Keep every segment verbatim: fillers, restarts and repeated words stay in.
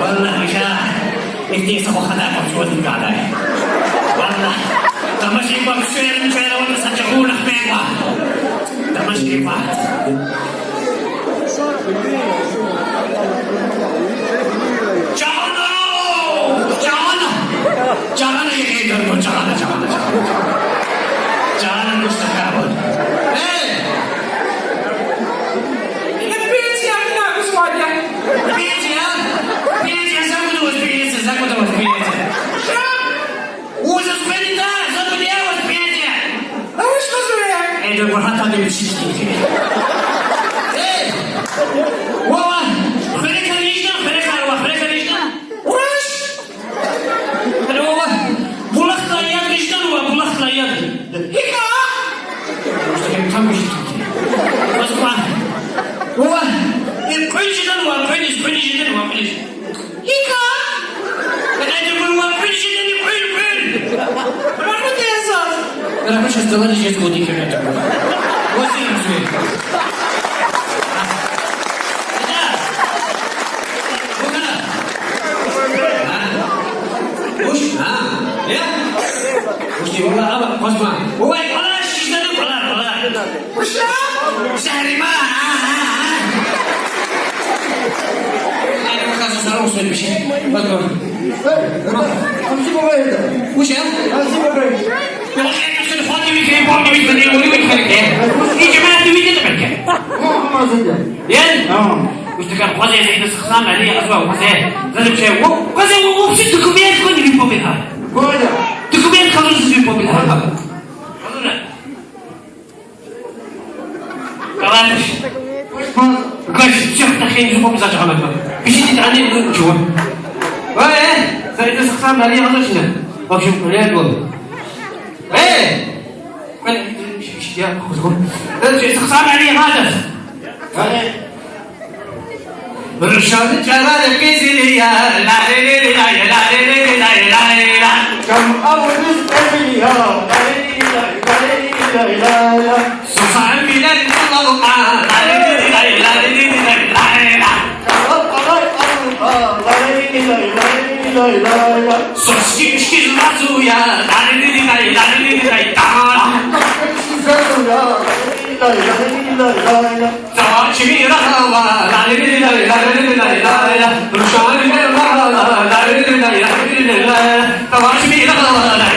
Валлагь, виша, ихьтин са хвахада къачуз кӀандай. Валлагь, тамаши ква, куьчуьрин куьчуьр аватӀа, са чӀагъурна хмейва. Тамаши ква. Чана! Чана! Чана, икьи дурму, чана, чана, чана. Чана, куста кабур. Эй! Пенсия, пенсия, пенсия, за куда у вас пенсия, за куда у вас пенсия? Ужас, хвени да, за куда у вас пенсия? А вы что, зря? Эй, да, бурхан, там не пишите. Эй! Вова, хвери, конечно, хвери, хвери, хвери, конечно. Ура! Алло, вова, булахдай яд виждан ва, булахдай яд. ГьикӀ я? Просто как там виждан. Просто вова, и кьуьл жедан ва, кьуьл, кьуьл жедан ва, кьуьл. ГьикӀ я? Кьуьл жедан ва, кьуьл жедан, кьуьл, кьуьл. Рахмат я заз. Рахмат, сейчас давай жест куда километр. Вот здесь. Вуч? А? Я? Вуч ди, вуна, ама, косма. Вай, квалар шишдани, квалар, квалар. Вуч я? Шагьрима, а, а, а. Ай, ну, хаза сару сой пиши. Батон. Э, Хамзи баба это. Вуч я? Хамзи баба. Я вот это всё, хватит, не помню, не помню, не помню. И чё, ты видел, Ел? Ам. Уж такая, вот я за это сахнам, а я, а, вот я. Зачем? Во, вот я, во, вообще документ кого не помнит, а? Коля. Документ кого не помнит, а? Товарищ. Коля, всё, так я не помню, зачем она. Пишите, а не, ну, чего? Ва, э, за это сахнам, а я, а зачем? В общем, Коля был. Э! Квел, я хузгъун. Сахсам Али гьадаз. Рушан чӀарар къизил я, ла ри ри ри ла, ла ри ри ри ла, ла ри ри ла. Чам абуруз эвил я, ла ри ри ла, ла ри ри ла, ла ри ла. Сусам билер лалука, ла ри ри ри ла, ла ри ри ри ла, ла ри ри ла. Чам абуруз алука, ла ри ри ла, ла ри ри ла, ла ри ла. Сусам шкиз лазу я, ла ри ри ри ла, ла ри ри ри ла, ла ри ла. Сусам шкиз лазу я, ла ри ри ла, ла ри ри ла, ла ри ла. Сава чими рахава, ла ри ри ри ла, Лай, лай, лай, лай, лай, лай, лай. Товарищ, лай, лай, лай, лай, лай, лай.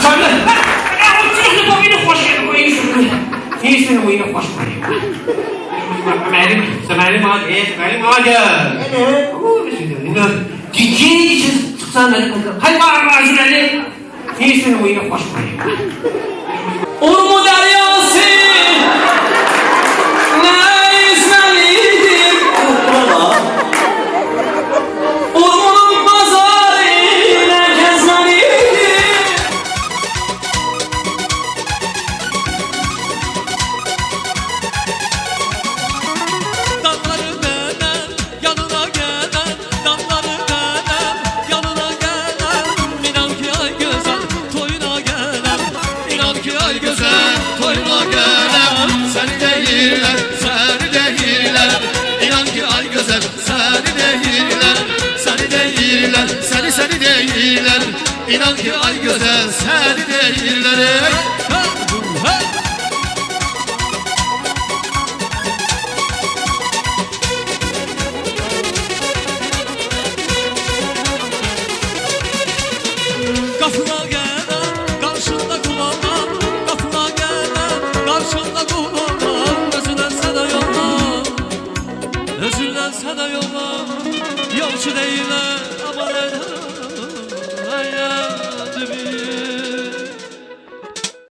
Шоьле. Э, э, вот чё ты по миру хочешь, такой инструмент? Инструмент хуш. Муаллим, са муаллим ва, э, са муаллим ва. Э, э. О, бисмилла. Ина, дидей чиз чыкса муаллим. Гьай, ва, ва, жуьрели. Инструмент хуш. Урму даряси незмелидир, Урмунин базари незмелидир. Dağları beğenen, yanına gelen, dağları beğenen, yanına gelen, inan ki ay güzel, toyuna gelen, inan ki ay güzel, toyuna gelen. Seni deyirler, seni deyirler, inan ki ay güzel, seni deyirler, seni deyirler, seni, seni deyirler. İnan ki ay güzel, seni deyirler, ey. Qapına gelen, qarşında quvanma, qapına gelen, qarşında quvanma, özüne sene yollar, özüne sene yollar, yolcu deyirler.